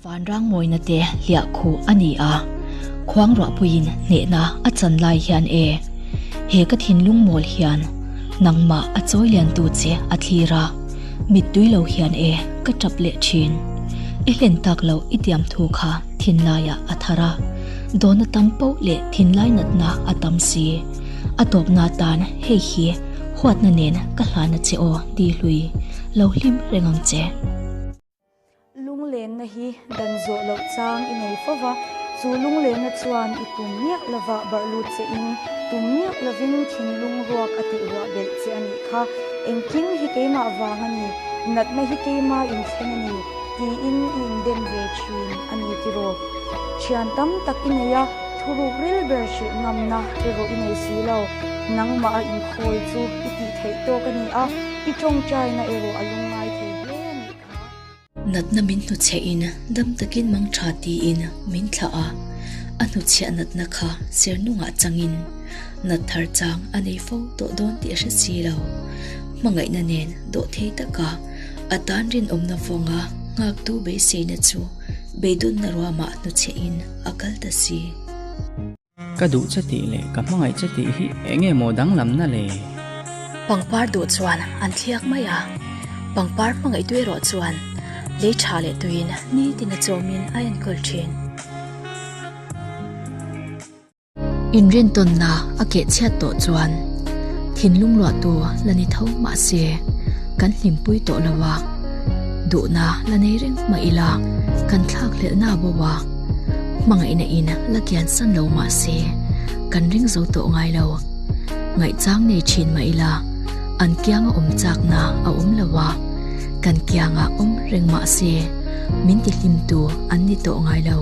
Vanrang mawina te hliah khuh a ni a, khuang ruahpuiin hnehna a chan lai hian e, he ka thinlung mawl hian nangmah a chawi liantu che a thlir a, mittui lo hian e ka tap leh thin. I hlen tak loh i tiam thu kha thinlaiah a thar a, dawhna tam poh leh thinlai natna a tam si. A tawpna tan hei hi huatna nen ka hlana che aw ti hlui lo hlim reng ang che. Lunglenna hi dan zawh loh chang i nei fo va, chu lunglenna chuan i tum miah lovah barh lut che in, tum miah lovin thinlung ruak a tih ruah belh che a nih kha. Engkim hi keimah vang a ni, natna hi keima inthleng a ni, tiin i indem ve thin a ni tiraw? Thian tam tak i nei a, thuruk ril ber hrilh ngamna erawh i nei si lo. Nangmah a inkhawl chu i tih theih tawk a ni a, i tawngtaina erawh a lungngai thei hle a nih kha. Natna min hnuchhehin dam takin mang tha tiin min thlah a, a hnuchhiah natna kha ser nungah changin nat thar chang a nei fo tawh dawn tih a hre si lo. Hmangaihna nen dawh thei taka a tan rinawmna vawnga nghaktu beiseina chu beidawnna ruamah hnuchhehin a kal ta si. Ka duh che tih leh ka hmangaih che tih hi eng nge maw danglamna le? Pangpar duh chuan an thliak mai a, pangpar hmangaihtu erawh chuan lei tha leh tuiin nitin a chawmin a enkawl thin. Inrintawnna a keh chhiat tawh chuan thinlung luahtu la ni tho mah se kan hlimpui tawh lo a, duhna la nei reng mah ila kan thlakhlelhna bo a. Hmangaihna in la kian san lo mah se kan ring zo tawh ngai lo. Ngaihchang nei thin mah ila an kianga awm chakna a awm lo a, kan kianga awm reng mah se min tihlimtu an ni tawh ngai lo.